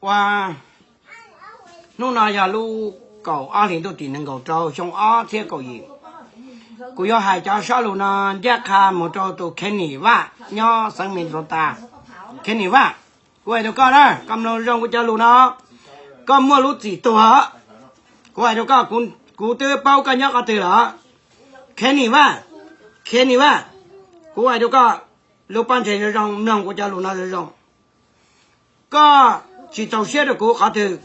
Ua, hnub no yog lub kaum ob hlis ntuj tim nees nkaum rau xyoo ob txhiab kaum yim. Kuv yuav hais cov sab lus no ncaj qha mus rau tus Kenny Vaj nyob xeev Minnesota. Kenny Vaj, kuv hais rau koj na, koj mloog zoo kuv cov lus no, koj muaj lub txim tuag. Kuv hais rau koj, kuv twb paub koj nyob qhov twg lawm. Kenny Vaj, Kenny Vaj, kuv hais rau koj, lub pob ntseg zoo zoo, mloog kuv cov lus no zoo zoo. Koj tsis txaus siab rau kuv qhov twg?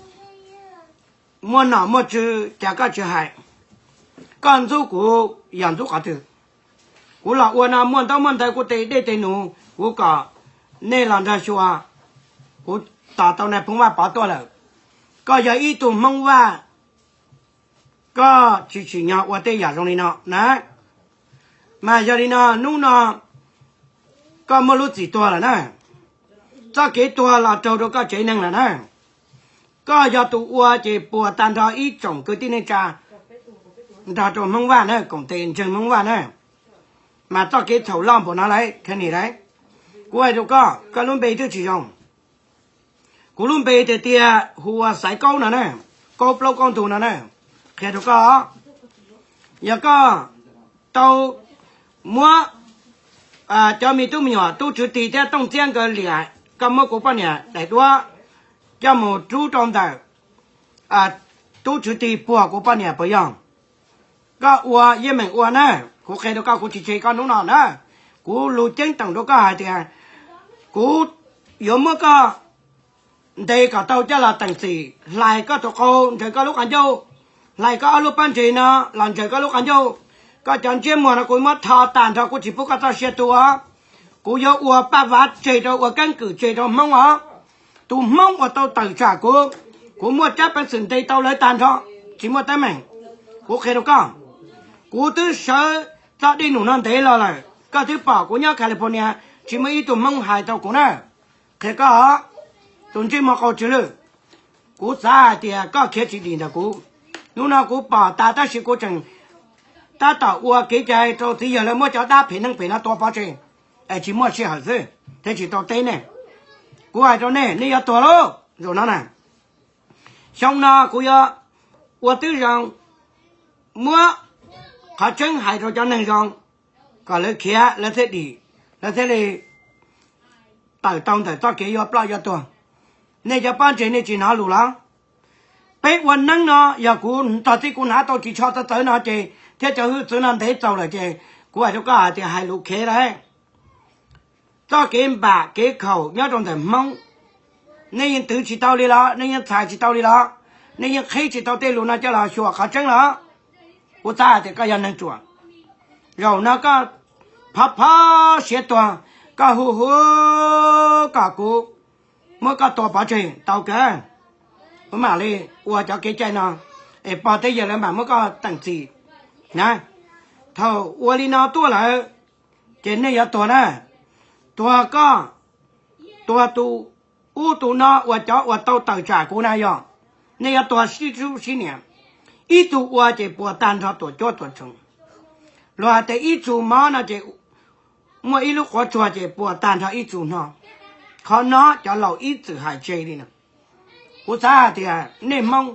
Muaj nom muaj tswv cas koj tsis hais? Koj ntxub kuv yog ntxub qhov twg? Kuv los ua no muaj ntaub muaj ntawv, kuv tes dej tes num, kuv kom nej los nrog xyuas, kuv tos tau nais phoo Vaj Pov tuaj lawm. Koj yog ib tug Hmoob Vaj, koj tsis tsim nyog ua tej yam zoo li no na. Mas yog li no, hnub no koj muaj lub txim tuag lawm na. Txoj kev tuag los raug rau koj tsev neeg lawm na. Koj yog tus ua ces puas tag nrho ib tsoom kwv tij neej tsa nrog rau Hmoob Vaj na, koom tes ntseeg Hmoob Vaj na. Mas txoj kev txhaum loj npaum no lawm Kenny lauj. Kuv hais rau koj, koj lub npe twb tsis zoo. Kuv lub npe tiag tiag hu ua Xaiv Kaub no na, Kaub plaub Kaub ntug no na. Qhia rau koj, yog koj tau muab cov me tub me nyuam Tub Tswv Tig thiab Tooj Txiab nkawd liam, koj muab kuv poj niam daim duab coj mus rub rau ntawm Tub Tswv Tig puag kuv poj niam puas yog? Koj ua yeej meem ua na, kuv qhia rau koj, kuv tsis tseg koj hnub no na. Kuv lus ceeb toom rau koj hais tias kuv yuav muab koj ntes kom tau coj los teem txim, hlais koj tus qau, ntsawm koj lub qhov ncauj, hlais koj ob lub pob ntseg no los ntsawm koj lub qhov ncauj. Koj cov ntsiab muag no kuv muab tho tag nrho, kuv tsis pub koj txoj sia tu os. Kuv yuav ua paj vav tseg rau, ua keeb kwm tseg rau Hmoob os. Tus Hmoob uas tau tawm tsam kuv, kuv muaj tsab peev xwm ntes tau lawv tag nrho, tsis muaj teeb meem. Kuv qhia rau koj, kuv twb sawv txoj dej num no ntev los lawm, koj twb pom kuv nyob California, tsis muaj ib tug Hmoob hais tau kuv na. Qhia koj, tus ntsej muag qau tsw lwj, kuv xav hais tias koj khiav tsis dim ntawm kuv. Hnub no kuv pom tas tab sis kuv tseem tab tom ua kev cai rau txiv yawg lawv muab cov dab phem neeg phem no tua pov tseg, es tsis muaj sij hawm xwb thiaj tsis tau teb nej. Kuv hais rau nej, nej yuav tuag lauj zaum no na. Xyoo no kuv yuav ua tib zoo muab qhov tseeb hais rau cov neeg zoo, kom lawv khiav, lawv thiaj dim, lawv thiaj li tawm tau ntawm txoj kev yuav ploj yuav tuag. Nej cov pob ntseg nej tsis hnov lus los? Peb ua neeb no yog kuv tog txij kuv hnav tau ris tsho txawv txawv no ces thiab cov hwj txwv no ntev txaus lawm ces kuv hais rau koj hais tias hais lus khiav lawm. Txoj kev npam kev khaum nyob rau ntawm Hmoob, nej yeej twv tsis tau li los? Nej yeej txhais tsis tau li los? Nej yeej qhib tsis tau tej lus no coj los xyuas qhov tseeb los? Kuv xav hais tias koj yog neeg ruam. Zaum no koj phov phov siav tuag, koj hu hu kom kuv muab koj tua pov tseg tau kawg. Kuv mam li ua cov kev cai no es pog thiab yawg lawv mam muab koj teem txim na. Thaum ua li no tuaj lawm ces nej yuav tuag na. Tuag koj, tuag tus ub tus no uas cov uas tau tawm tsam kuv na yog, nej yuav tuag sib sub sib niam. Ib tug ua ces puas tag nrho tuam cuab tuam tseeg. Luag hais tias ib txug mob no ces muaj ib lub quav tsuag ces puas tag nrho ib txug hno. Qhov no cov laus ib txwm hais tseg li no. Kuv xav hais tias nej Hmoob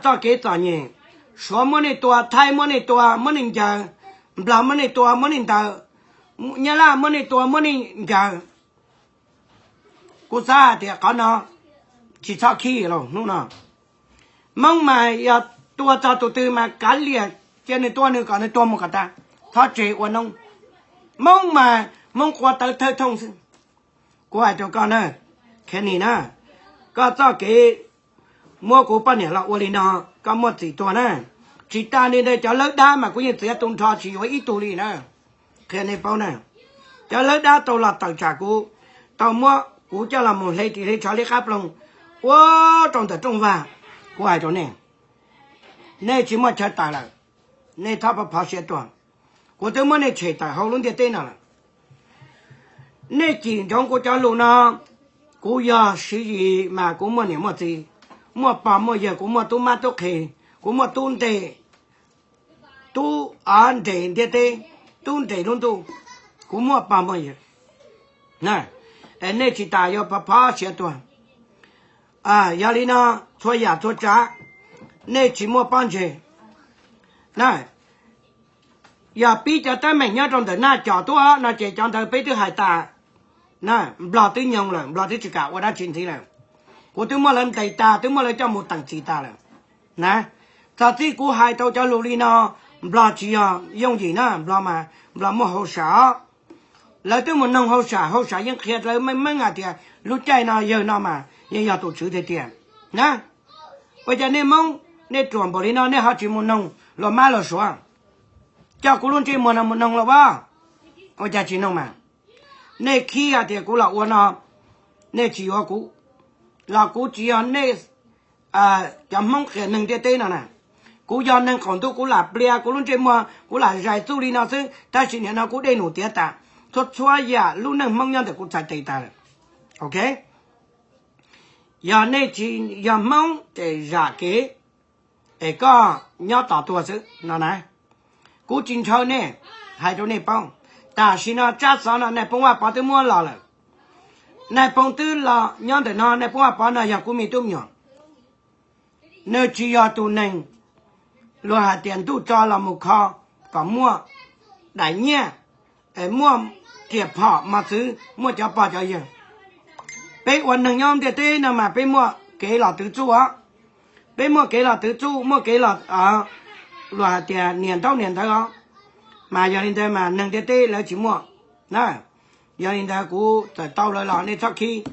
txoj kev txom nyem, Suav muab nej tua, Thaib muab nej tua muab nej ncaws, Nplog muab nej tua muab nej ntaws, Nyab Laj muab nej tua muab nej ncaws. Kuv xav hais tias qhov no tsis txhob khib los hnub no. Hmoob mas yog tua txog tus twg mas kav liam, cia nws tua nws kom nws tuag mus kom tag, txhob tseg ua noob. Hmoob mas Hmoob qua tawv thawj thooj xwb. Kuv hais rau koj na, Kenny na, koj txoj kev muab kuv poj niam los ua li no, koj muaj txim tuag na. Tsis tas li ntawd cov lawb dab mas kuv yeej txiav tu nrho tsis yuav ib tug li na. Qhia nej paub na, cov lawb dab tau los tawm tsam kuv, tau muab kuv coj los mus hle ris hle tsho liab qab ploog ua rau ntawm rooj vag. Kuv hais rau nej, nej tsis muaj chaw tawm lawm, nej txhob pov siav tuag. Kuv twb muab nej tshem tawm hauv lub ntiaj teb no lawm. Nej cim ntsoov kuv cov lus no, kuv yog Siv Yis mas kuv muaj niam muaj txiv, muaj pog muaj yawg, kuv muaj tub mab tub qhe, kuv muaj tub nres, tub av nres ntiaj teb, tub nres lub ntuj, kuv muaj pog muaj yawg. es nej tsis tas yuav pov phob siav tuag. Yog li no, txhua yam txhua tsav, nej tsis muaj pob ntseg na. Yog pib cov teeb meem nyob rau ntawm Naj Cos tuaj no ces cov ntawd peb twb hais tas na. Nplog twb nyoog lawm, Nplog twb tsis kam ua dab tsi ntxiv lawm. Kuv twb muab lawv ntes tas, twb muab lawv coj mus teem txim tas lawm na. Txog txij kuv hais tau cov lus li no, Nplog tsis yog yooj yim na, Nplog mas Nplog muaj hauj sam os. Lawv twb mus noog hauj sam, hauj sam yeej qhia lawv meej meej hais tias lub caij no yawg no mas yeej yog tus tswv tiag tiag na. Ua cas nej Hmoob nej ruam npaum li no nej ho tsis mus noog luag mab luag suav? Coj kuv lub ntsej muag no mus noog los as. Ua cas tsis noog mas? Nej khib hais tias kuv los ua no, nej tsis yuav kuv, los kuv tsis yog nej cov Hmoob qias neeg ntiaj teb no na. Kuv yog neeg qaum ntuj kuv lam plias kuv lub ntsej muag kuv lam zais txuj li no xwb, tab sis nim no kuv dej num tiav tas, txhua txhua yam lub neej Hmoob nyob ntawm kuv txhais tes tas lawm. Ok, yog nej tsis yog Hmoob ces zam kev es koj nyob tos tuag xwb no na. Kuv tsis ntshaw nej, hais rau nej paub, tam sim no tsab xov no Nais Phoo Vaj Pov twb muab los lawm. Nais Phoo twb los nyob ntawm no, Nais Phoo Vaj Pov no yog kuv me tub me nyuam. Nws tsis yog tus neeg luag hais tias ntuj tso los mus kho kom muaj daim nyiaj, muaj riam phom mos txwv, muaj cov pog cov yawg. Peb ua neeg nyob ntiaj teb no mas peb muaj kev los twv txuj os. Peb muaj kev los twv txuj, muaj kev los, luag hais tias niam ntaub niam ntawv os. Mas yog li ntawd mas neeg ntiaj teb lawv tsis muaj na. Yog li ntawd kuv txawm tau lawv los nej txhob khib.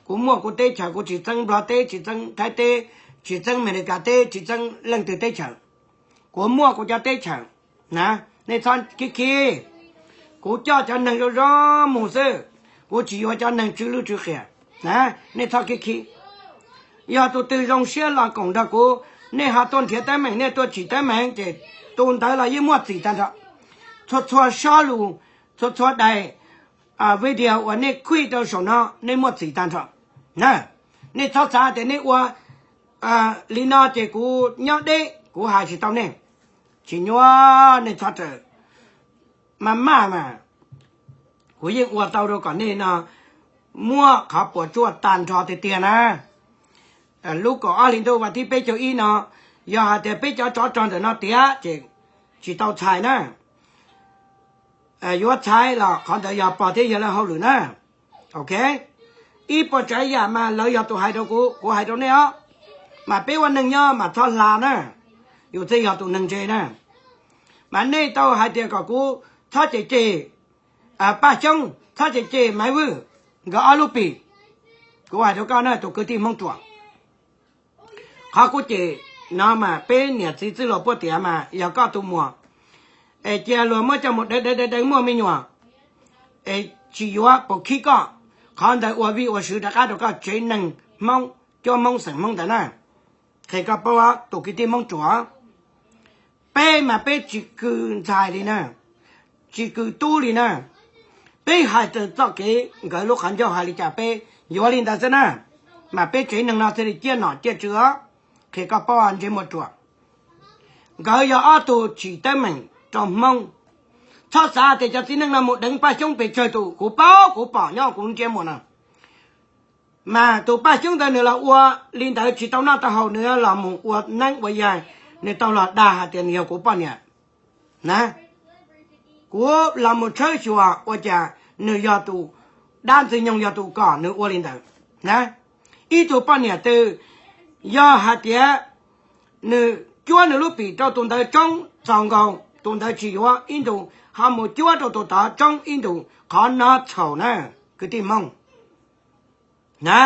Kuv muaj kuv teb chaws, kuv tsis txeeb Nplog teb, tsis txeeb Thaib teb, tsis txeeb Amelikas teb, tsis txeeb leej twg teb chaws. Kuv muaj kuv cov teb chaws na, nej txhob khib khib. Kuv coj cov neeg zoo zoo mus xwb, kuv tsis yuav cov neeg tsw lwj tsw qias na, nej txhob khib khib. Yog tus twg zoo siab los koom nrog kuv, nej ho tuaj nrhiav teeb meem, nej tuaj tsim teeb meem ces tus ntawd los yeej muaj txim tag nrho. Txhua txhua sob lus, txhua txhua daim video uas nej khuij rau saum no nej muaj txim tag nrho na. Nej txhob xav tias nej ua li no ces kuv nyob deb kuv hais tsis tau nej. Tsis nyuaj, nej txhob rawm maj maj mas. Kuv yeej ua tau rau kom nej no muaj qhov puas tsuaj tag nrho tiag tiag na. Lub kaum ob hli ntuj vas thib peb caug ib no, yog hais tias peb cov tsov rog ntawm no tiav ces tsis tau txhais na. Yuav txhais los qhov ntawd yog pog thiab yawg lawv hauj lwm na. Ok, ib puas tsav yam mas lawv yog tus hais rau kuv, kuv hais rau nej os. Mas peb ua neeg nyob mas txhob hla na, yus thiaj yog tus neeg ntse na. Mas nej tau hais tias kom kuv txhob cem cem Paj Xyoob, txhob cem cem Maiv Vwj, nkawd ob lub pim. Kuv hais rau koj na tus kwv tij Hmoob ruam, qhov kuv cem no mas peb niam txiv txwj laug puab tiav mas yog koj tus muam, es cia luag muab coj mus deev deev deev muaj me nyuam, es tsis yuav puas khib koj. Qhov ntawd ua vij ua sw rov qab rau koj tsev neeg Hmoob, cuab Hmoob xeem Hmoob ntawd na. Qhia koj paub tus kwv tij Hmoob ruam, peb mas peb tsis kws ntxhais li na, tsis kws tub li na. Peb hais raws txoj kev nkawd lub qhov ncauj hais li cas peb yuav li ntawd xwb na. Mas peb tsev neeg no thiaj li ciaj nom ciaj tswv os. Qhia koj paub ntsej muag ruam, nkawd yog ob tug tsim teeb meem rau Hmoob. Txhob xav tias cov txiv neej no mus deev Paj Xyoob pes tsawg tus, kuv paub kuv pom nyob kuv ntsej muag no. Mas tus Paj Xyoob ntawd nws los ua li ntawd tsis tau noj tau haus, nws los mus ua neeb ua yaig, nws tau los dag hais tias nws yog kuv poj niam na. Kuv los mus tshawb xyuas ua cas nws yog tus dab Ntxwg Nyoog yog tus kom nws ua li ntawd na. Ib tug poj niam twg yog hais tias nws cuab nws lub pim rau tus ntawd tsoob txaus nkaus, tus ntawd tsis yuav ib ntus, ho mus cuab rau tus tod tsoob ib ntus, qhov no txhaum na, kwv tij Hmoob na.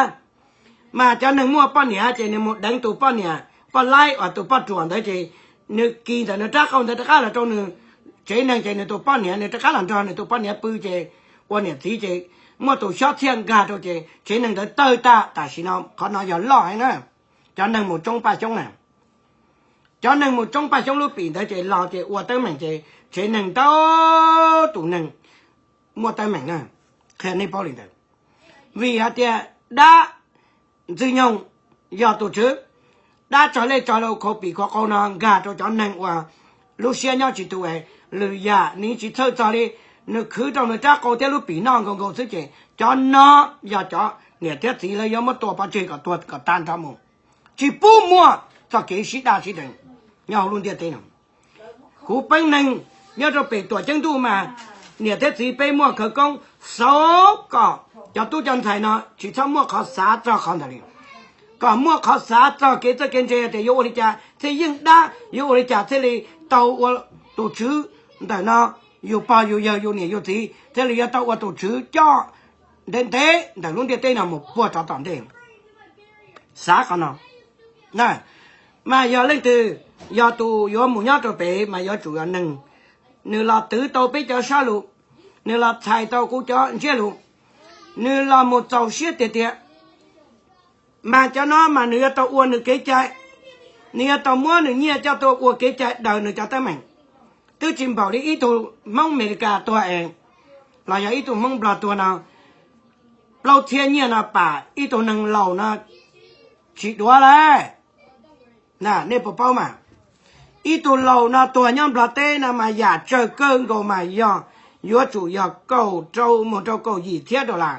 Mas cov neeg muaj poj niam ces nws mus deev tus poj niam poj laib uas tus poj ruam ntawd ces nws kis ntawm nws rab qau ntawd rov qab los rau nws tsev neeg ces nws tus poj niam nws rov qab los nrog nws tus poj niam pw ces ua niam txiv ces muaj tus xyob txhiaj nkag rau ces tsev neeg ntawd tawg tag. Tam sim no qhov no yog loj heev na. Cov neeg mus tsoob Paj Xyoob na, cov neeg mus tsoob Paj Xyoob lub pim ntawd ces los ces ua teeb meem ces tsev neeg ntau tus neeg muaj teeb meem na. Qhia nej paub li ntawd, vim hais tias dab Ntxwg Nyoog yog tus tswv, dab tsog lej tsog lauj khau pim khau qau no nkag rau cov neeg uas lub siab nyob tsis tus es lwm yam nws tsis txhawj txog li, nws khwv rau nws rab qau thiab lub pim noj nkaus nkaus xwb ces Cov no yog cov niam thiab txiv lawv yuav muab tua pov tseg kom tuag kom tag nrho mus, tsis pub muaj txoj kev sib daj sib deev nyob hauv lub ntiaj teb no. Kuv peeb neeg nyob rau pem tuam ceeb ntuj mas niam thiab txiv peb muaj khawv koob xav kom cov tub cov ntxhais no tsis txhob muaj qhov xav txog qhov ntawd li, kom muaj qhov xav txog kev txawj kev ntse tias yuav ua li cas thiaj yeej dab, yuav ua li cas thiaj li tau ua tus tswv ntawm no, yus pog yus yawg yus niam yus txiv thiaj li yuav tau ua tus tswv coj ntev ntev ntawm lub ntiaj teb no mus puag rov tom ntej. Xav qhov no. Mas yog leej twg yog tus yuav mus nyob rau pem mas yuav tsum yog neeg nws los twv tau peb cov sab lus, nws los txhais tau kuv cov ntsiab lus, nws los mus txaus siab tiag tiag. Mas cov no mas nws yuav tau ua nws kev cai, nws yuav tau muab nws nyiaj coj tuaj ua kev cai daws nws cov teeb meem. Twb tsis npaum li ib tug Hmoob Amelikas tuag es los yog ib tug Hmoob Nplog tuag no, plaub txhiab nyiaj no pam ib tug neeg laus no tsis duav lawm. Nej puas paub mas, ib tug laus no tuag nyob Nplog teb no mas yam tsawg kawg nkaus mas yog yuav tsum yog kaum rau mus rau kaum yim txhiab dollar.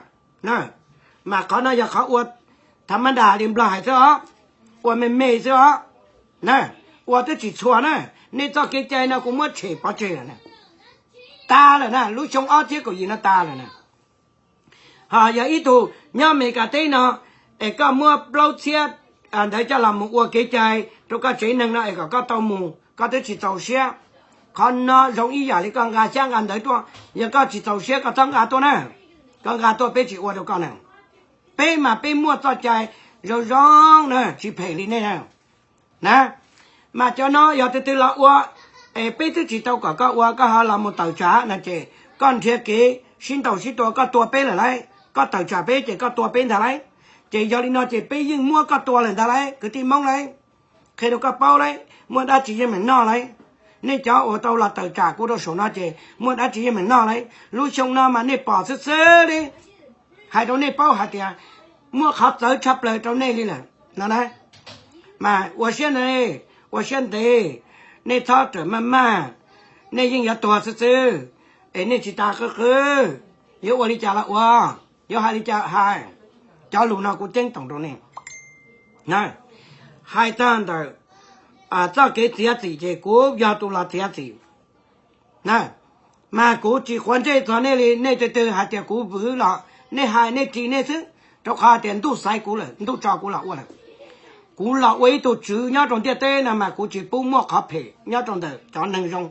Mas qhov no yog qhov ua tha ma das li Nplog hais xwb os, ua me me xwb os. Ua twb tsis txhua na, nej txoj kev cai no kuv muab tshem pov tseg lawm na. Tas lawm na, lub xyoo ob txhiab kaum yim no tas lawm na. Ho yog ib tug nyob Amelikas teb no es koj muab plaub txhiab ntawd coj los mus ua kev cai rau koj tsev neeg no es kom koj tau mus, koj twb tsis txaus siab. Qhov no zoo ib yam li koj nqa xyab nqa ntawv tuaj, yog koj tsis txaus siab koj txhob nqa tuaj na, koj nqa tuaj peb tsis ua rau koj na. Peb mas peb muaj txoj cai zoo zoo na, tsis phem li nej na. Na, mas cov no yog tus twg los ua es peb twb tsis tau kom koj ua koj ho los mus tawm tsam no ces koj nrhiav kev sib ntaus sib tua, koj tua peb lawm lauj, koj tawm tsam peb ces koj tua peb ntag lauj. Ces yog li no ces peb yeej muab koj tua lawm ntag lauj kwv tij Hmoob lauj. Qhia rau koj paub lauj, muaj dab tsi yeej meem noj lauj. Nej cov uas tau los tawm tsam kuv rau saum no ces muaj dab tsi yeej meem noj lauj. Lub xyoo no mas nej pom xwb xwb li, hais rau nej paub hais tias muaj qhov txawv tshaj plaws rau nej li lawm no na. Mas ua siab ntev, ua siab ntev, nej txhob rawm maj maj, nej yeej yuav tuag xwb xwb, es nej tsis tas qw qw, yuav ua li cas los ua, yuav hais li cas hais. Cov lus no kuv ceeb toom rau nej. Hais txog ntawm txoj kev txiav txim ces kuv yog tus los txiav txim. Mas kuv tsis quav ntsej txog nej li, nej tus twg hais tias kuv vwm los nej hais nej ris nej xwb, rau qhov tias ntuj xaiv kuv lawm, ntuj tso kuv los ua lawm. Kuv los ua ib tug tswv nyob rau ntiaj teb no mas kuv tsis pub muaj qhov phem nyob rau ntawm cov neeg zoo.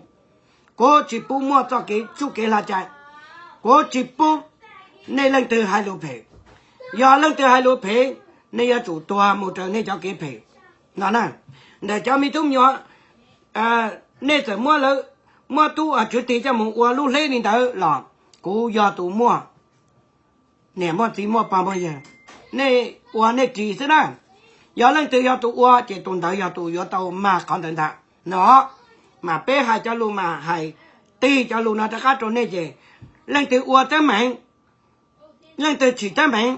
Kuv tsis pub muaj txoj kev txuj kev hla cai. Kuv tsis pub nej leej twg hais lus phem. Yog leej twg hais lus phem, nej yuav tsum tuag mus raws nej cov kev phem no na. Ntawm cov me tub me nyuam, nej txawm muab lawv, muab tub tswv tig coj mus ua lub hleb li ntawd los kuv yog tus muaj niam muaj txiv muaj pog muaj yawg, nej ua nej ris xwb na. Yog leej twg yog tus ua ces tus ntawd yog tus yuav tau mag qhov ntawd ntag no. Mas peb hais cov lus mas hais tig cov lus no rov qab rau nej ces leej twg ua teeb meem, leej twg tsim teeb meem,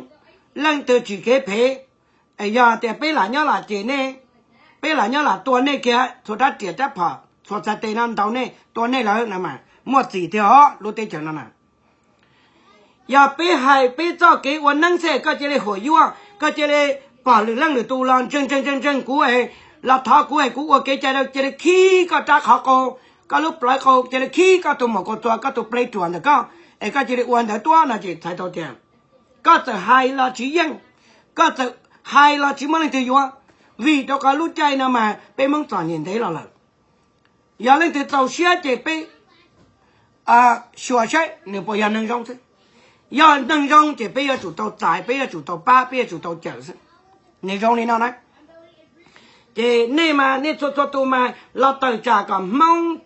leej twg tsim kev phem, es yog tias peb lam nyob lam cem nej, peb lam nyob lam tua nej kiag, txhua rab riam rab phom txhua txhais tes no ntaus nej tua nej lawm no mas muaj txim tiag os lub teb chaws no na. Yog peb hais peb txoj kev ua neeb xwb koj cia li huam yuaj, koj cia li pom lwm leej lwm tus los ntseeg ntseeg ntseeg ntseeg kuv es los thov kuv es kuv ua kev cai rau, cia li khib koj rab qhov qau, koj lub plawv qau, cia li khib koj tus muam kaus txuas, koj tus plej ruam ntawm koj es koj cia li ua ntawd tuaj no ces txhais tau tias koj txawm hais los tsis yeej, koj txawm hais los tsis muaj leej twg yuav, vim rau qhov lub caij no mas peb Hmoob txom nyem ntev los lawm. Yog leej twg txaus siab ces peb xyuas saib nws puas yog neeg zoo xwb. Yog neeg zoo ces peb yuav tsum tau txais, peb yuav tsum tau pab, peb yuav tsum tau cawm xwb. Nws zoo li no na. Ces nej mas nej txhua txhua tus mas los tawm tsam kom Hmoob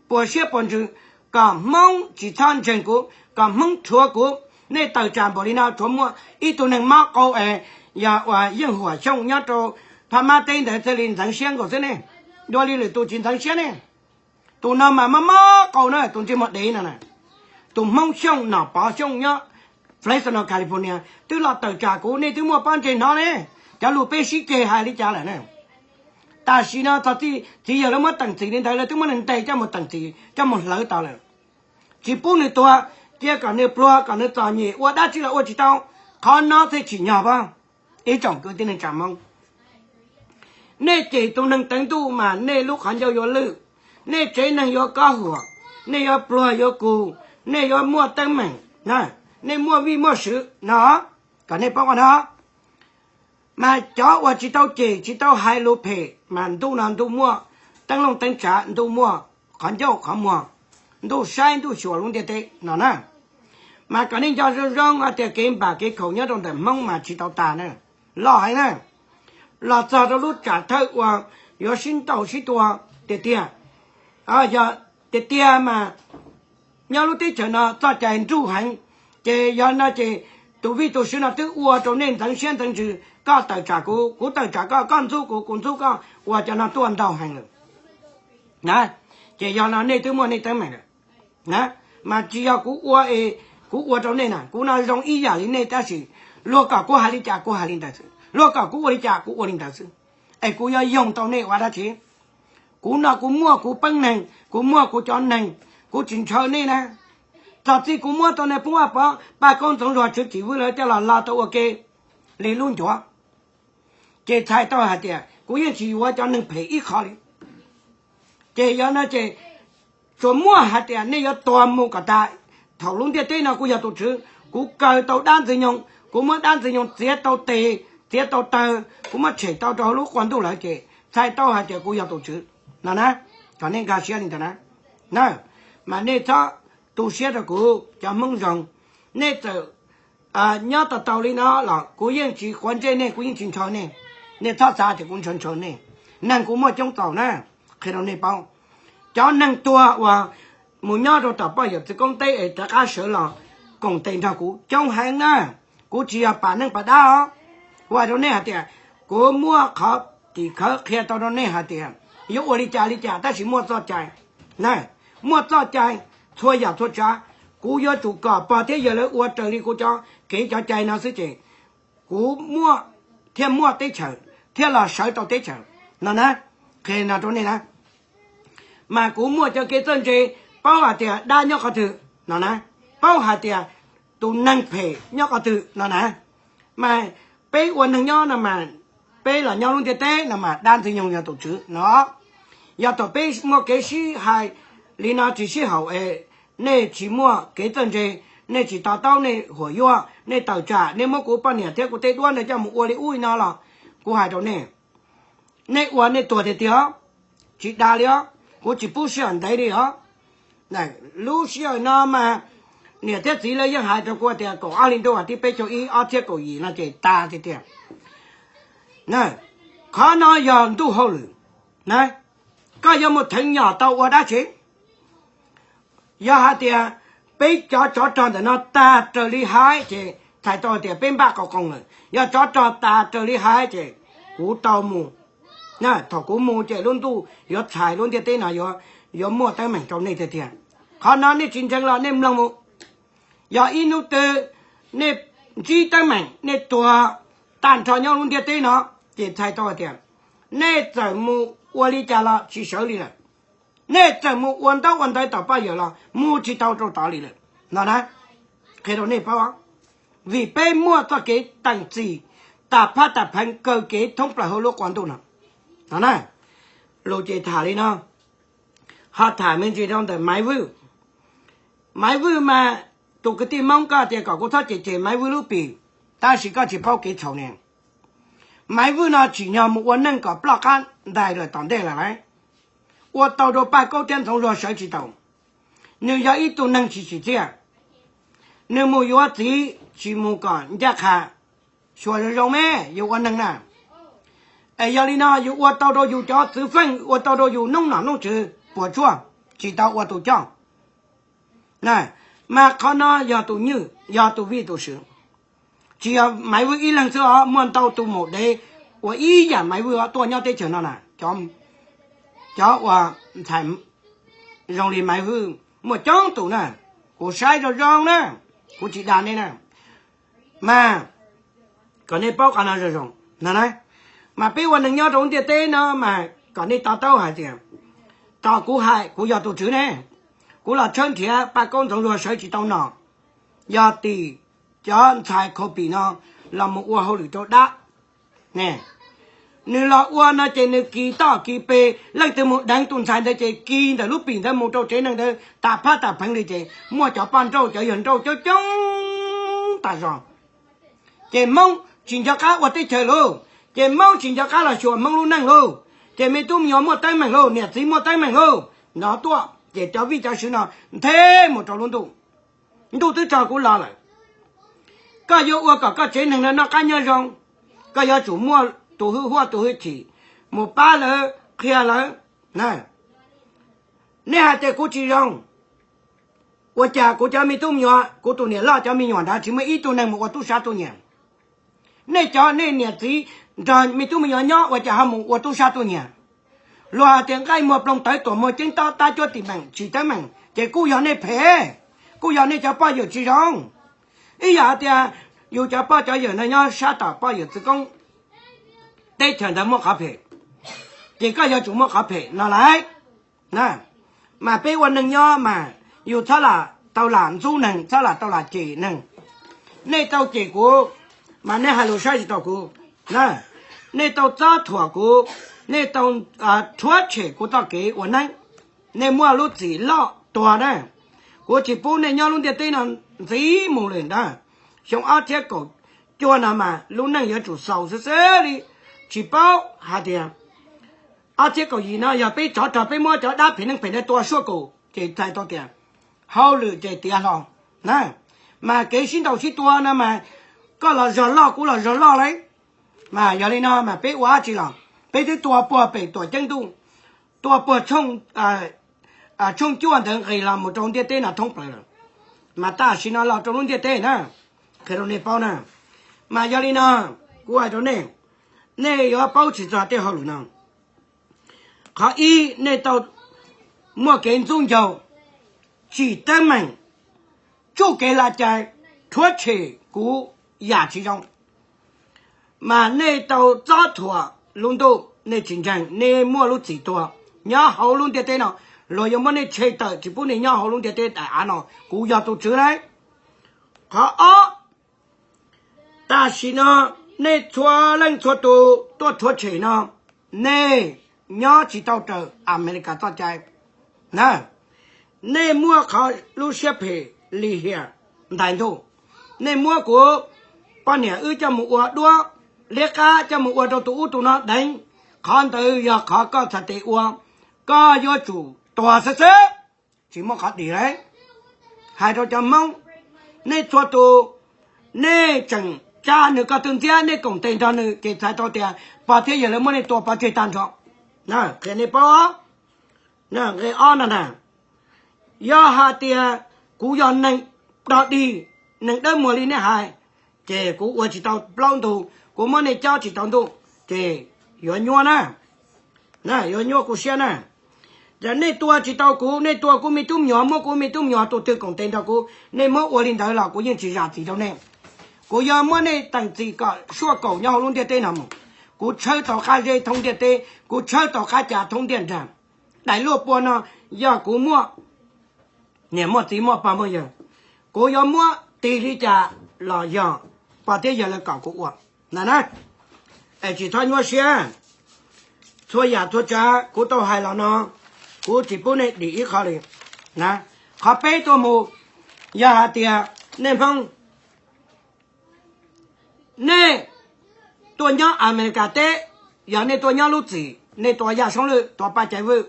puas siab puas ntsws, kom Hmoob tsis txhob ntseeg kuv, kom Hmoob rhuav kuv. Nej tawm tsam npaum li no rhuav muaj ib tug neeg mob qau es yog uas Yeej Huam Xyooj nyob rau Phab Mab teb ntawd thiaj li ntxeev siab nkaus xwb ne. Dua li lwm tus tsis ntxeev siab ne. Tus no mas mob mob qau na, tus ntsej muag dev no na. Tus Hmoob Xyooj Nom Pov Xyooj nyob Fresno, California twb los tawm tsam kuv, nej twb muaj pob ntseg hnov ne. Cov lus peb sib ceg hais li cas lawm ne. Tam sim no txog txiv yawg lawv muab teem txim li ntawd, lawv twb muab nws ntes coj mus teem txim, coj mus hlawv tau lawm. Tsis pub nws tuag, cia kom nws pluag kom nws txom nyem ua dab tsi los ua tsis tau, qhov no thiaj tsim nyog pab. Ib tsoom kwv tij neej tsa Hmoob, nej cem tus neeg teev ntuj mas nej lub qhov ncauj yuav lwj, nej tsev neeg yuav kob huam, nej yuav pluag yuav kug, nej yuav muaj teeb meem, nej muaj vij muaj sw no, kom nej paub qhov no. Mas cov uas tsis tau cem tsis tau hais lus phem mas ntuj no ntuj muaj teeb looj teeb tsav, ntuj muaj qhov ncauj qhov muag, ntuj saib ntuj xyuas lub ntiaj teb no na. Mas kom nej nco zoo zoo hais tias kev npam kev khaum nyob rau ntawm Hmoob mas tsis tau tas na, loj heev na. Los txog rau lub tsam thawj uas yuav sib ntaus sib tua tiag tiag, yog tiag tiag mas nyob lub teb chaws no txoj cai nruj heev, ces yog no ces tus vij tus sw no twb ua rau nej ntxeev siab ntxeev ntsws, koj tawm tsam kuv, kuv tawm tsam koj, koj ntxub kuv, kuv ntxub koj, ua cov no tuaj ntau heev lawm na. Ces yog no nej twb muaj nej teeb meem lawm na. Mas tsis yog kuv ua es kuv ua rau nej na, kuv no zoo ib yam li nej tab sis luag kom kuv hais li cas kuv hais li ntawd xwb, luag kom kuv ua li cas kuv ua li ntawd xwb. Es kuv yuav yoog tau nej ua dab tsi? Kuv no kuv muaj kuv peeb neeg, kuv muaj kuv cov neeg, kuv tsis ntshaw nej na. Txog txij kuv muab tau nej pub Vaj Pov, Paj Koob, Ntxoov Zuag, Tswv Kim Vwj lawv coj los lo tau ua ke li lub ncuav, ces txhais tau hais tias kuv yeej tsis yuav cov neeg phem ib qho li. Ces yog no ces tsuas muaj hais tias nej yuav tuag mus kom tas. Thaum lub ntiaj teb no kuv yog tus tswv, kuv kaw tau dab Ntxwg Nyoog, kuv muab dab Ntxwg Nyoog txiav tau tes, txiav tau taw, kuv muab tshem tau rau hauv lub qua ntuj lawm ces txhais tau hais tias kuv yog tus tswv no na. Kom nej nkag siab li ntawd na. Na, mas nej txhob tu siab rau kuv cov Hmoob zoo. Nej txawm nyob tau tau li no los kuv yeej tsis quav ntsej nej, kuv yeej tsis ntshaw nej. Nej txhob xav tias kuv ntshaw ntshaw nej. Neeg kuv muaj coob txaus na, qhia rau nej paub. Cov neeg tuag uas mus nyob rau tom poj yawm txiv koob teb es rov qab sawv los koom tes nrog kuv coob heev na. Kuv tsis yog pam neej pam dab os. Kuv hais rau nej hais tias kuv muaj qhov tim khawv qhia tau rau nej hais tias yuav ua li cas li cas tab sis muaj txoj cai na, muaj txoj cai txhua yam txhua tsav. Kuv yuav tsum kom pog thiab yawg lawv ua raws li kuv cov kev cov cai no xwb ces kuv muaj thiaj muaj teb chaws, thiaj los sawv tau teb chaws no na. Qhia no rau nej na. Mas kuv muaj cov kev txawj ntse, paub hais tias dab nyob qhov twg no na, paub hais tias tus neeg phem nyob qhov twg no na. Mas peb ua neeg nyob no mas, peb los nyob lub ntiaj teb no mas dab Ntxwg Nyoog yog tus tswv no. Yog thaum peb muaj kev sib hais li no tsis sib haum es nej tsis muaj kev txawj ntse, nej tsis to taub nej huam yuaj, nej tawm tsam, nej muab kuv poj niam thiab kuv tej duab ntawd coj mus ua li ub li no los kuv hais rau nej, nej ua nej tuag tiag tiag os. Tsis dag li os, kuv tsis pub sij hawm ntev li os. Lub sij hawm no mas niam thiab txiv lawv yeej hais rau kuv tias kaum ob hli ntuj vas thib peb caug ib ob txhiab kaum yim no ces tas tiag tiag. Qhov no yog ntuj hauj lwm na. Koj yuav mus theev nyom tau ua dab tsi? Yog hais tias peb cov tsov rog ntawm no tag raws li hais ces txhais tau hais tias peb npaj qau qoo lawm. Yog tsov rog tas raws li hais ces kuv tau mus. Thaum kuv mus ces lub ntuj yuav txhais lub ntiaj teb no yuav muaj teeb meem rau nej tiag tiag. Qhov no nej tsis ntseeg los nej mloog mus. Yog ib hnub twg nej ntsib teeb meem nej tuag tag nrho nyob lub ntiaj teb no, ces txhais tau hais tias nej txawm mus ua li cas los tsis sawv li lawm. Nej txawm mus ua ntaub ua ntawv tom poj yawm los mus tsis tau rau tod li lawm no na. Qhia rau nej paub, vim peb muaj txoj kev teem txim tas phab tas pheev kaw kev thoob plaws hauv lub qua ntuj no. No na, lus ces tham li no, ho tham me ntsis rau ntawm Maiv Vwj. Maiv Vwj mas tus kwv tij Hmoob koj tias kom kuv txhob cem cem Maiv Vwj lub pim, tab sis koj tsis paub kev txhaum ne. Maiv Vwj no tsim nyog mus ua neej kom ploj qab ntais lawm tom ntej lawm lauj. Ua tau rau Paj Kaub thiab Ntxoov Zuag sawv tsis tau. Nws yog ib tug neeg tsis tsim txiaj. Nws mus yuav txiv tsis mus kom ncaj qha. Xyuas zoo zoo me yus ua neeg na. Es yog li no yus ua tau rau yus cov txwv feej, ua tau rau yus noob nom noob tswv puas tsuaj, tsis tau ua tus coj. Mas qhov no yog tus nywj, yog tus vij tus sw. Tsis yog Maiv Vwj ib leeg xwb os, muaj ntau tus maum dev uas ib yam Maiv Vwj os tuaj nyob teb chaws no na. Cov uas ntxhais zoo li Maiv Vwj muaj coob tus na. Kuv saib zoo zoo na, kuv tsis dag nej na. Mas kom nej paub qhov no zoo zoo no na. Mas peb ua neeg nyob rau lub ntiaj teb no mas kom nej to taub hais tias, tos kuv hais, kuv yog tus tswv ne, kuv los tshawb nrhiav Paj Kaub Ntxoov Zuag sawv tsis tau no. yog tim cov ntxhais COVID no los mus ua hauj lwm rau dab ne. Nws los ua no ces nws kis toj kis pes, leej twg mus deev tus ntxhais ntawd ces kis ntawm lub pim ntawd mus rau tsev neeg ntawd tas phab tas pheev li ces muaj cov poj nrauj cov yawg nrauj coob coob tas zog. Ces Hmoob tsis nco qab ua teb chaws lauj, ces Hmoob tsis nco qab los xyuas Hmoob lub neej lauj, ces me tub me nyuam muaj teeb meem lauj, niam txiv muaj teeb meem lauj, no tuaj ces cov vij cov sw no nthe mus rau lub ntuj. Ntuj twb tso kuv los lawm, koj yuav ua kom koj tsev neeg no noj qab nyob zoo, koj yuav tsum muaj tus hwj huaj tus hwj chim mus pab lawv qhia lawv na. Nej hais tias kuv tsis zoo, ua cas kuv cov me tub me nyuam, kuv tus niam loj cov me nyuam ntawd tsis muaj ib tug neeg mus ua tub sab tub nyiag? Nej cov nej niam txiv nrog me tub me nyuam nyob ua cas ho mus ua tub sab tub nyiag? Luag hais tias nqaij muag ploog tawv tuam muag ceeb tob tab cuab tim meem tsis teeb meem ces kuj yog nej phem, kuj yog nej cov poj yawm tsis zoo. Ib yam hais tias yus cov poj cov yawm no nyob sab tom poj yawm txwv koob, teb chaws ntawd muaj qhov phem, ces koj yuav tsum muaj qhov phem no lauj. Mas peb ua neeg nyob mas yus txhob lam tau lam ntxub neeg, txhob lam tau lam cem neeg. Nej tau cem kuv mas nej hais lus saib tsis taus kuv na. Nej tau txob thuam kuv, nej tau rhuav tshem kuv txoj kev ua neeb. Nej muaj lub txim loj tuag na. Kuv tsis pub nej nyob lub ntiaj teb no ntxiv mus li ntag. Xyoo ob txhiab kaum cuaj no mas lub neej yuav tsum xaus xwb xwb li. Tsis paub hais tias ob txhiab kaum yim no yog peb tsov rog peb muab cov dab phem neeg phem ntawd tua suab kaum ces txhais tau tias hauj lwm ces tiav hlo na. Mas kev sib ntaus sib tua no mas koj los zog loj kuv los zog loj lauj. Mas yog li no mas peb ua dab tsi los peb twb tua puag pem Tuam Ceeb Ntuj, tua puag tshooj cuaj ntawd nqis los mus rau ntiaj teb no thoob plaws lawm, mas tam sim no los rau lub ntiaj teb na, qhia rau nej paub na. Mas yog li no kuv hais rau nej, nej yuav paub tsis txog tej hauj lwm no. Qhov ib, nej tau muaj kev ntxub ncaug, tsim teeb meem, tsuj kev lav cai, rhuav tshem kuv yam tsis zoo. Mas nej tau txob thuam lub ntuj, nej tsis ntseeg, nej muaj lub txim tuag nyob hauv lub ntiaj teb no, luag yuav muab nej tshem tawm tsis pub nej nyob hauv lub ntiaj teb daim av no, kuv yog tus tswv lauj. Qhov ob, tam sim no nej txhua leej txhua tus tuaj rhuav tshem no, nej nyob tsis tau raws Amelikas txoj cai na. Nej muaj qhov lub siab phem lim hiam ntais ntuj, nej muab kuv poj niam wb coj mus ua duab liab qab coj mus ua rau tus ub tus no deev, qhov ntawd yog qhov koj txhais tes ua, koj yuav tsum tuag xwb xwb, tsis muaj qhov dim lauj. Hais rau cov Hmoob, nej txhua tus, nej tseem tsa nws ko tw ntxiab, nej koom tes nrog nws ces txhais tau tias pog thiab yawg lawv muab nej tua pov tseg tag nrho. Qhia nej paub, nqe ob no na, yog hais tias kuv yog neeg dog dig, neeg dawb muag li nej hais, ces kuv ua tsis tau plaub ntug, kuv muab nej cob tsis tau ntuj, ces yuav nyuaj na, yuav nyuaj kuv siab na. Yog nej tua tsis tau kuv, nej tua kuv me tub me nyuam, muab kuv me tub me nyuam tus twg koom tes nrog kuv, nej muab ua li ntawd los kuv yeej tsis zam txim rau nej. Kuv yuav muab nej teem txim kom suaj kaum nyob hauv lub ntiaj teb no mus. Kuv tshawb tau qab zeb thoob ntiaj teb, kuv tshawb tau qab ca thoob ntiaj nrag. Daim luaj pua no yog kuv muaj niam muaj txiv muaj pog muaj yawg, kuv yuav muab tig li cas los yog pog thiab yawg lawv kom kuv ua na na. Es tsis txhob nyuaj siab. Txhua yam txhua tsav kuv tau hais los no, kuv tsis pub nej dim ib qho li na. Qhov peb tuaj mus, yog hais tias nej Hmoob, nej tuaj nyob Amelikas teb, yog nej tuaj nyob lub txim, nej tua Yaj Soob Lwj, tua Paj Cai Vwj,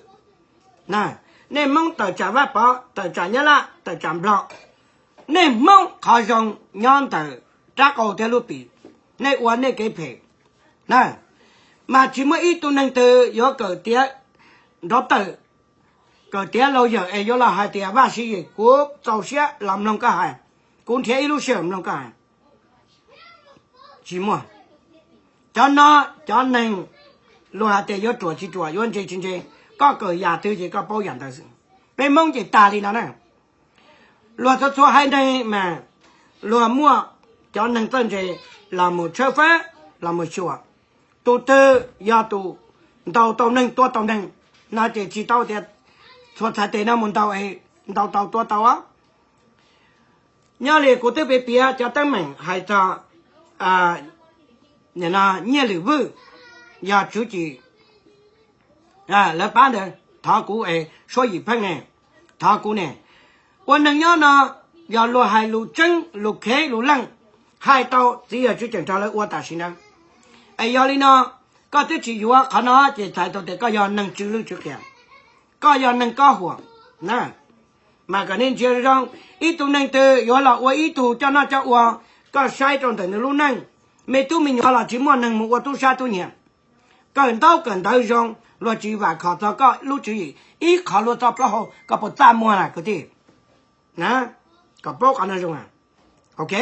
nej Hmoob tawm tsam Vaj Pov, tawm tsam Nyab Laj, tawm tsam Nplog, nej Hmoob qhov zoo nyob ntawm rab qau thiab lub pim, nej ua nej kev phem na. Mas tsis muaj ib tug neeg twg yuav kawm tiav nrov tawm, kawm tiav laus yawm es yuav los hais tias Vaj Siv Yim, kuv txaus siab los mloog koj hais, kuv nrhiav ib lub sij hawm mloog koj hais. Tsis muaj. Cov no, cov neeg luag hais tias yuav ruam tsis ruam, yuav ntse tsis ntse, koj kawm yam twg ces koj paub yam ntawd xwb. Peb Hmoob ces tag li no na. Luag txhua txhua haiv neeg mas luag muaj cov neeg txawj ntse los mus tshawb fawb, los mus xyuas. Tus twg yog tus ntaus tau neeg tua tau neeg no ces tsis tau tias txhua txhais tes no mus ntaus, ntaus tau tua tau. Nyob li kuv twb piav piav cov teeb meem hais txog nyiaj lwm vwj, yog tswv yim lawv pab ntawd, thov kuv es suab yim pheej ne, thov kuv ne. Ua neeg nyob no yog luag hais lus tseeb lus khev lus leej, hais tau txiv yawg tswv ceem nrog lawv ua tam sim ntawd. Es yog li no, koj twb tsis yuav qhov no ces txhais tau tias koj yog neeg tsw lwj tsw qias, koj yog neeg kob huam na. Mas kom nej ntsia zoo, ib tug neeg twg yuav los ua ib tug coj noj coj ua, koj saib rau ntawm nws lub neej, me tub me nyuam los tsis muaj neeg mus ua tub sab tub nyiag. Kawm ntaub kawm ntawv zoo, luag tsis vam khom txog koj lub tswv yim, ib qho luag txoj plaub hau koj puas txaj muag na kwv tij? Na, kom paub qhov no zoo. Ok,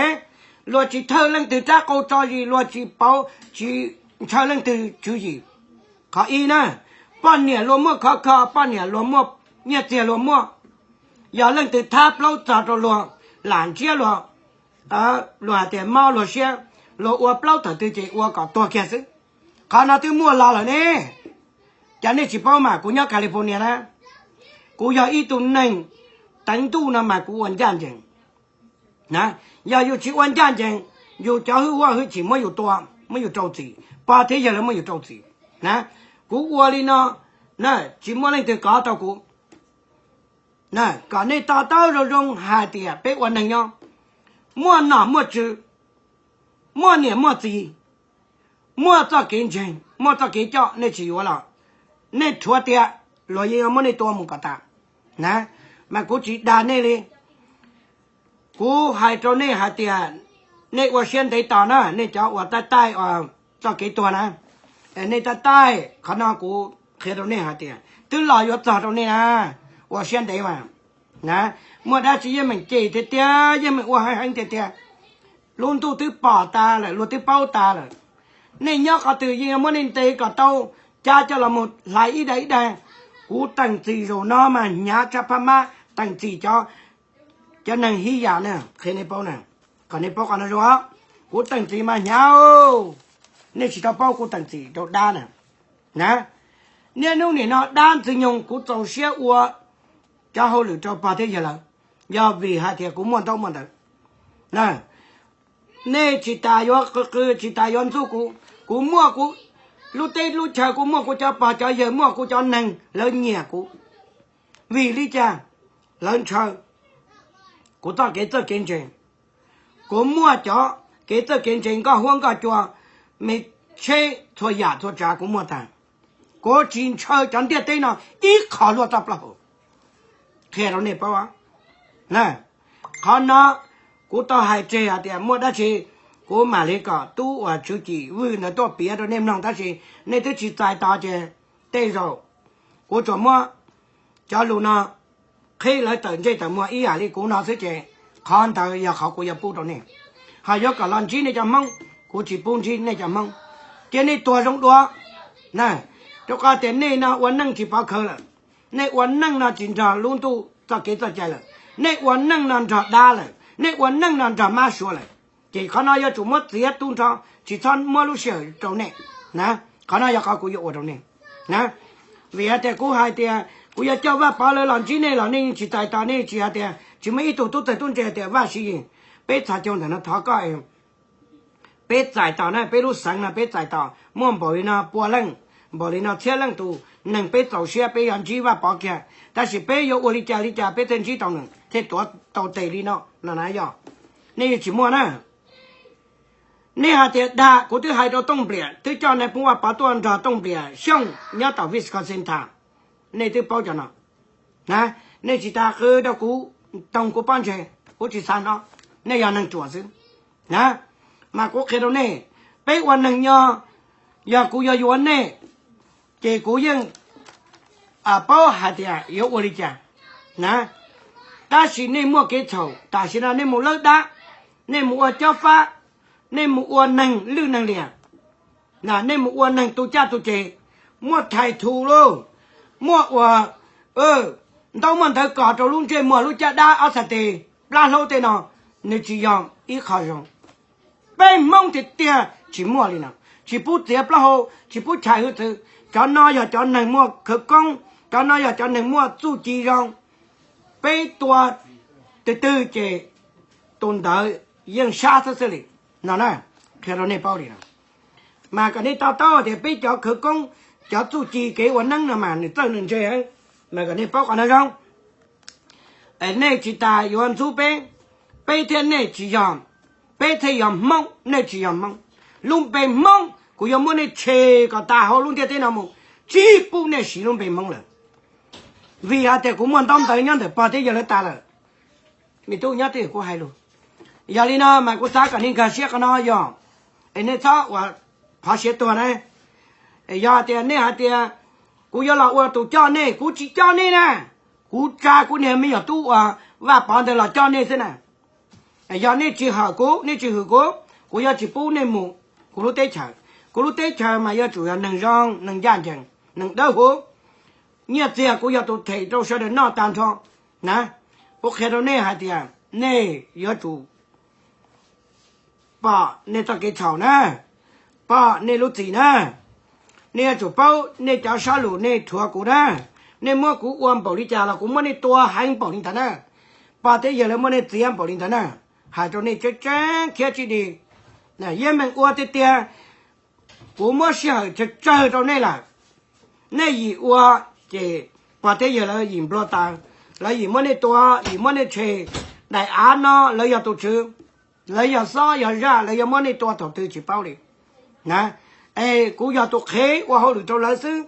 luag tsis thawj leej twg rab qau tso zis, luag tsis pauv tsis ntshaw leej twg tswv yim. Qhov ib na, poj niam luag muaj khov kho, poj niam luag muaj nyiaj txiag luag muaj. Yog leej twg thab plaub txog rau luag, lam ntsiab luag, luag hais tias mob luag siab, luag ua plaub tawm twg ces ua kom tuag kiag xwb. Qhov no twb muaj los lawm ne. Cas nej tsis paub mas kuv nyob California na, kuv yog ib tug neeg teev ntuj no mas kuv ua ncaj ncees. Yog yus tsis ua ncaj ncees, yus cov hwj huam hwj chim muab yus tua, muab yus rau txim, pog thiab yawg lawv muab yus rau txim. Kuv ua li no, tsis muaj leej twg kov tau kuv. Kom nej to taub zoo zoo hais tias peb ua neeg nyob, muaj nom muaj tswv, muaj niam muaj txiv, muaj txoj kev ntseeg, muaj txoj kev coj, nej tsis yuav los nej rhuav tias luag yeej yuav muab nej tua mus kom tas. Na, mas kuv tsis dag nej li. Kuv hais rau nej hais tias nej ua siab ntev tos na, nej cov uas taij taij txoj kev tuag na, nej taij taij qhov no kuv qhia rau nej hais tias twb los yuav txog rau nej na, ua siab ntev mas. Na, muaj dab tsi yeej meem cem tiag tiag, yeej meem ua heev heev tiag tiag. Lub ntuj twb pom tas lawm, luag twb paub tas lawm. Nej nyob qhov twg yeej yuav muab nej ntes kom tau, cab coj los mus hlais ib daim ib daim. Kuv teem txim zaum no mas hnyav tshaj phab mab teem txim cov, cov neeg hib yam na, qhia nej paub na, kom nej paub qhov no zoo. Kuv teem txim mas hnyav, nej tsis tau paub kuv teem txim rau dab na. Na, niaj hnub nim no dab Ntxwg Nyoog kuv txaus siab ua cov hauj lwm rau pog thiab yawg lawv, yog vim hais tias kuv muaj ntaub muaj ntawv. Nej tsis tas yuav qw qw, tsis tas yuav ntxub kuv. Kuv muaj kuv lub teb lub chaw, kuv muaj kuv cov pog cov yawg, muaj kuv cov neeg lawv nyiam kuv. Vim li cas? Lawv ntshaw kuv txoj kev txawj kev ntse. Kuv muaj cov kev txawj kev ntse nkoj huab nkoj cua, me tsheb txhua yam txhua tsav kuv muaj tag. Kuv tsis ntshaw cov ntiaj teb no ib qho luaj txoj plaub hau. Qhia rau nej paub, qhov no kuv tau hais tseg hais tias muaj dab tsi kuv mam li kom tub uas Tswv Cim Vwj ntawd tuaj piav rau nej mloog, tab sis nej twb tsis txais tos ces tej zaum kuv tsuas muab cov lus no qhib lawv tawm ntsej tawm muag ib yam li kuv no xwb ces qhov ntawd yog qhov kuv yuav pub rau nej. Ho yuav kom los ntsib nej cov Hmoob, kuv tsis pub ntsib nej cov Hmoob. Cia nej tuag zoo dua. Rau qhov tias nej no ua neej tsis pov khawv lawm. Nej ua neej no tsis nrog lub ntuj txoj kev txoj cai lawm. Nej ua neej no nrog dab lawm, nej ua neej no nrog mab suav lawm. Ces qhov no yuav tsum muab txiav tu nrho, tsis txhob muab lub sij hawm rau nej na. Qhov no yog qhov kuv yuav ua rau nej na. Vim hais tias kuv hais tias kuv yuav coj Vaj Pov lawv los ntsib nej los nej yeej tsis txais tos, nej tsis hais tias tsis muaj ib tug tub txawg tub ntse tias Vaj Siv Yis, peb txhos caug ntawm no thov koj, peb txais tos na, peb lub xeev no peb txais tos muaj npaum li no pua leej, npaum li no txhiab leej tus neeg, peb txaus siab peb yuav ntsib Vaj Pov kiag, tab sis peb yuav ua li cas li cas peb thiaj ntsib tau nws thiaj tuav tau tes li no no na yog. Nej yeej tsis muaj na. Nej hais tias dag, kuv twb hais rau Tooj Npliam, twb coj nais phoo Vaj Pov tuaj nrog Tooj Npliam Xyooj nyob tom Wisconsin tha. Nej twb paub cov no na. Nej tsis tas qw rau kuv, toog kuv pob ntseg, kuv tsis xav hnov. Nej yog neeg ruam xwb na. Mas kuv qhia rau nej, peb ua neeg nyob, yog kuv yuav yuav nej ces kuv yeej paub hais tias yuav ua li cas na. Tab sis nej muaj kev txhaum, tam sim no nej mus lawb dab, nej mus ua cob fab, nej mus ua neeg lwj neeg liam, nej mus ua neeg tu caj tu ces, muaj thais thu lauj, muaj uas ntaub muaj ntawv kos rau lub ntsej muag lub caj dab ob txhais tes plab hlaub tej no, nws tsis yog ib qho zoo. Peb Hmoob tiag tiag tsis muaj li no, tsis pub txiav plaub hau, tsis pub chais hwj txwv. Cov no yog cov neeg muaj khawv koob, cov no yog cov neeg muaj txuj ci zoo. Peb tua twg twg ces tus ntawd yeej sab xwb xwb li no na. Qhia rau nej paub li no, mas kom nej to taub tias peb cov khawv koob, cov txuj ci kev ua neeb no mas nws txawj nws ntse, mas kom nej paub qhov no zoo. Nej tsis tas yuav ntxub peb, peb thiab nej tsis yog, peb thiaj yog Hmoob, nej tsis yog Hmoob. Lub npe Hmoob kuv yuav muab nej tshem kom tas hauv lub ntiaj teb no mus, tsis pub nej siv lub npe Hmoob lawm. Vim hais tias kuv muaj ntaub ntawv nyob ntawm pog thiab yawg lawv tas lawm. Me tub nyob twj ywm kuv hais lus. Yog li no mas kuv xav kom nej nkag siab qhov no yog, es nej txhob ua qhov siav tuag na. Yog tias nej hais tias kuv yuav los ua tus coj nej, kuv tsis coj nej na. Kuv tsa kuv niag me nyuam tub uas Vaj Pov ntawd los coj nej xwb na. Yog nej tsis hawm kuv, nej tsis hwm kuv, kuv yuav tsis pub nej mus kuv lub teb chaws. Kuv lub teb chaws mas yuav tsum yog neeg zoo, neeg ncaj ncees, neeg dawb huv. Nyiaj txiag kuv yog tus them rau sawv daws noj tag nrho na. Kuv qhia rau nej hais tias nej yuav tsum pom nej txoj kev txhaum na, pom nej lub txim na. Nej yuav tsum paub nej cov sab lus nej rhuav kuv na. Nej muab kuv ua npaum li cas los kuv muab nej tua heev npaum li ntawd na. Pog thiab yawg lawv muab nej txiav npaum li ntawd na. Hais rau nej tseeb tseeb khiav tsis dim. Yeej meem ua tiag tiag, kuv muab sij hawm tsawg tsawg rau nej lawm. Nej yim ua, ces pog thiab yawg lawv yim nplua taws, lawv yim muab nej tua, yim muab nej tshem. Daim av no lawv yog tus tswv, lawv yog xob yog zaj, lawv yuav muab nej tua thaum twg tsis paub li na. Es kuv yog tus qhev ua hauj lwm rau lawv xwb.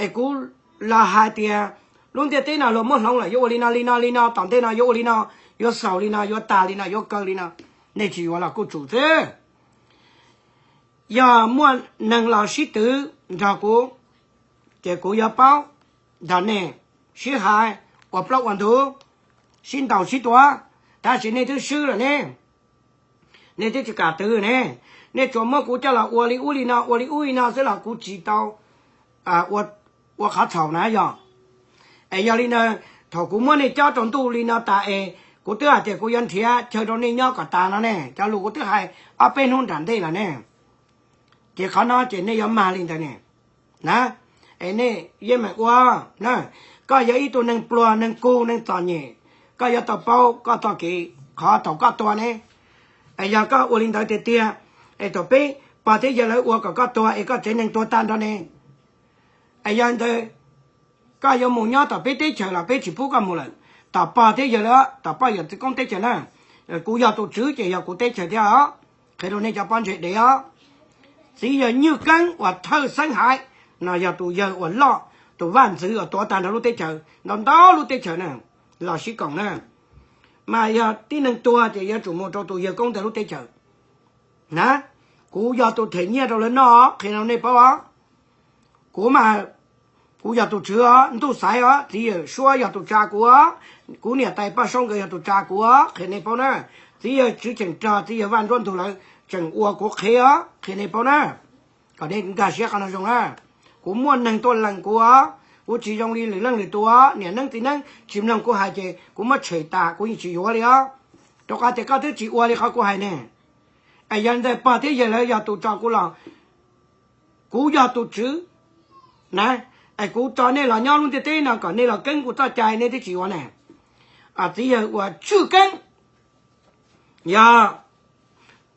Es kuv los hais tias lub ntiaj teb no luag muab hloov lawm, yuav ua li no li no li no, tom ntej no yuav ua li no, yuav xaus li no, yuav tas li no, yuav kaw li no, nej tsis yuav los kuj tsum xwb. Yog muaj neeg los sib twv nrog kuv, ces kuv yuav paub nrog nej sib hais, ua plaub ua ntug, sib ntaus sib tua, tab sis nej twb swb lawm ne. Nej twb tsis kam twv ne. Nej tsuas muab kuv coj los ua li ub li no, ua li ub li no xwb los kuv tsis tau ua qhov txhaum na yog. Es yog li ntawd, thaum kuv muab nej cob rau ntuj li no tas es kuv twb hais tias kuv yuav nrhiav chaw rau nej nyob kom tas no ne, cov lus kuv twb hais ob peb hnub nram ntej lawm ne. Ces qhov no ces nej yuav mag li ntawd ne. Na, es nej yeej meem ua na. Koj yog ib tug neeg pluag, neeg kub, neeg txom nyem, koj yuav tau paub koj txoj kev qhov thaum koj tuag ne. Es yog koj ua li ntawd tiag tiag, es thaum peb pog thiab yawg lawv ua kom koj tuag es koj tsev neeg tuag tag nrho ne, es yog li ntawd koj yuav mus nyob tom peb teb chaws los peb tsis pub koj mus lawm. Tom pog thiab yawg lawv, tom poj yawm txiv koob teb chaws na. Kuv yog tus tswv ces yog kuv teb chaws thiab os. Qhia rau nej cov pob ntseg dev os. Txiv yawg Nywj Keeb uas thawj xeeb haiv no yog tus yawg uas loj, tus vaj ntxwv uas tuav tag nrho lub teb chaws, ntau ntau lub teb chaws na, los sib koom na. Mas yog tib neeg tuag ces yuav tsum mus rau tus yawg koob ntawd lub teb chaws na. Kuv yog tus them nyiaj rau lawv noj, qhia rau nej paub os. Kuv mas, kuv yog tus tswv os, ntuj xaiv os, txiv yawg Suab yog tus tsa kuv os, kuv niam tais Paj Soob nkawd yog tus tsa kuv os, qhia nej paub na. Txiv yawg Tswv Cheem Rog, txiv yawg Vaj Nruab Ntug lawv tseem ua kuv qhev os, qhia nej paub na. Kom nej nkag siab qhov no zoo na. Kuv muaj neeg tuaj lees kuv os, kuv tsis zoo li lwm leej lwm tus os, niam neeb txiv neeb tsis mloog kuv hais ces kuv muab tshem tas kuv yeej tsis yuav li os. Rau qhov tias koj twb tsis ua li qhov kuv hais ne. Es yog ntawd pog thiab yawg lawv yog tus tso kuv los, kuv yog tus tswv na, es kuv tso nej los nyob lub ntiaj teb no kom nej los keeb kuv txoj cai nej twb tsis yuav ne. Txiv yawg uas Tswj Keeb yog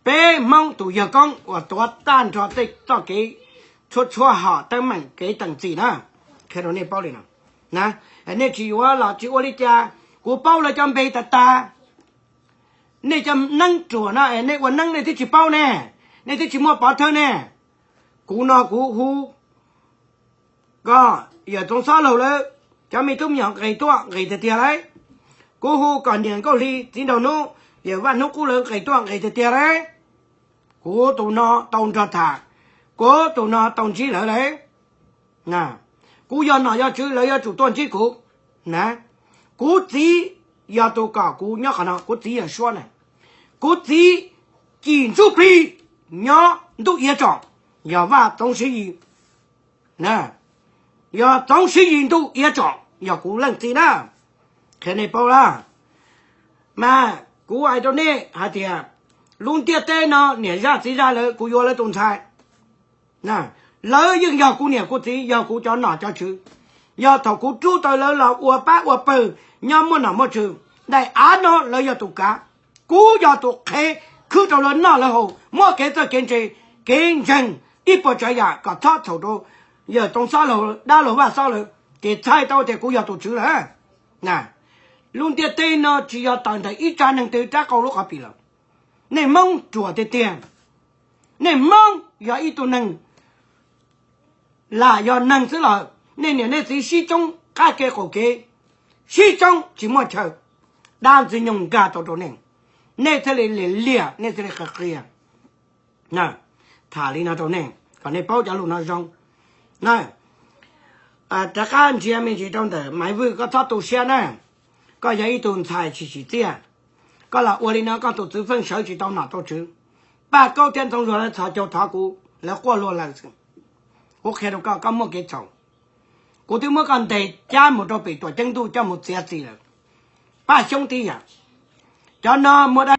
peb Hmoob tus yawg koob uas tuav tag nrho tej txoj kev tshuab tshuab hom teeb meem kev teem txim na. Qhia rau nej paub li no na, nej tsis yuav los tsis ua li cas. Kuv paub lawv cov npe tas tas. Nej cov neeb ruam no es nej ua neeb nej twb tsis paub ne, nej twb tsis muaj pov thawj ne. Kuv no kuv hu koj yawm Txoov Xob Laug lawv cov me tub me nyuam nqis tuaj nqis tiag tiag lauj. Kuv hu kom niam Nkauj Hli txiv nraug hnub yawm Vaj Hnub Qub lawv nqis tuaj nqis tiag tiag lauj. Kuv tus no tau nrog tham, kuv tus no tau ntsib lawv lauj. Kuv yog nom yog tswv lawv yuav tsum tuaj ntsib kuv na. Kuv txiv yog tus kom kuv nyob qhov no, kuv txiv yawg Suab na. Kuv txiv Cim Ntsuj Plig nyob Ntuj Iab Tsom, yog Vaj Txoov Siv Yis, yog Txoov Siv Yis Ntuj Iab Tsom yog kuv leej txiv na. Qhia nej paub lawm. Mas kuv hais rau nej hais tias lub ntiaj teb no niam zaj txiv zaj lawv kuv yuav lawv tus ntxhais. Lawv yeej yog kuv niam kuv txiv, yog kuv cov nom cov tswv. Yog thaum kuv rub tau lawv los ua pab ua pawg nyob muaj nom muaj tswv, daim av no lawv yog tus kav. Kuv yog tus qhev khwb rau lawv noj lawv haus, muab kev txawj kev ntse, kev ntseeg ib puas tsav yam kom txhob txhaum rau yawm Tooj Xob, dab laug Vaj Xob lawm, ces txhais tau tias kuv yog tus tswv lawm. Lub ntiaj teb no tsis yog tawm ntawm ib tsav neeg twg rab qau lub qhov pim lawm. Nej Hmoob ruam tiag tiag. Nej Hmoob yog ib tug neeg lam yog neeg xwb los nej niam nej txiv sib tsoob qab kev qaum kev, sib tsoob tsis muaj chaw, dab ntxwg nyoog nkag tau rau nej, nej thiaj li liam liam, nej thiaj li qia qia. Tham li no rau nej kom nej paub cov lus no zoo. Rov qab ntsia me ntsis rau ntawm Maiv Vwj, koj txhob tu siab na. Koj yog ib tug ntxhais tsis tsim txiaj, koj los ua li no koj tus txwv feej sawv tsis tau nom tau tswv. Paj Kaub thiab Ntxoov Zuag lawv txhos caug thov kuv, lawv quaj luag lawm xwb. Kuv qhia rau koj, koj muaj kev txhaum. Kuv twb muab koj ntes cab mus rau pem Tuam Ceeb Ntuj coj mus txiav txim lawm. Paj Xyoob tib yam. Cov no muaj dab